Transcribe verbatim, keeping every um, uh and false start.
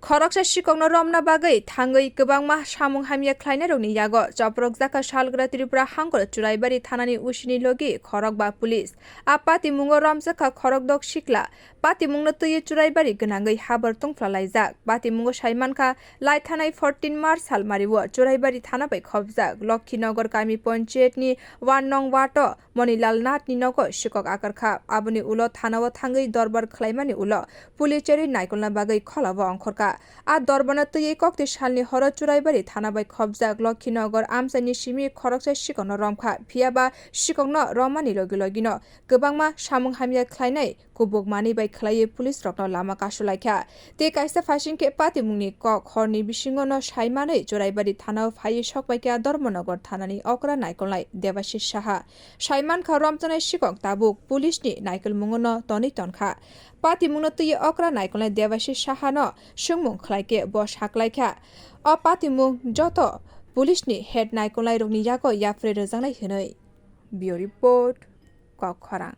Khoroksa sikokno romna bagwi thangwi kwbangma samung hamya khlainairokni yago chopropjak kha Salgra Tripura Hangkhor Churaibari thanani usini logi khorokba police. A patimungo romjak kha khorokdok sikla. Patimungno twiwi Churaibari gwnangwi habar tungphla laijak. Patimungo saimankha, laithanai fourteen March salmario Churaibari thana bai khopjak Lokhinagar kami panchayatni one nong ward-o Monilal Nathni nogo sikok akarkha. Aboni ulo thanao thangwi dorbar khlaimani ulo police cherwi naikolna bagwi kholao ongkhorkha. A dorbarno twiwi kokti salni horo Churaibari thana bai khopjak Lokhinagar amchaini simi khoroksa sikokno romkha. Phiyaba sikokno romani logi logino kwbangma samung hamya khlainai kubuk manwi bai khlaiwi police rokno lama kasulaikha. Tei kaisa phaising khe patimungni kok horni bisingono saimanwi Churaibari thanao phaiwi sokpaikha Dharmanagar thanani okra naikolnai Debashis Saha. Saimankha romchanai sikok tabuk police ni naikolmungono tonwi tonkha. Patimungno twiwi okra naikolnai Debashis Sahano swngmung khlaikhe bo saklaikha, o patimung joto police ni head naikolnairokni yago yapharwi rwjaknai hwnwi. Bureau Report, Kokkhorang.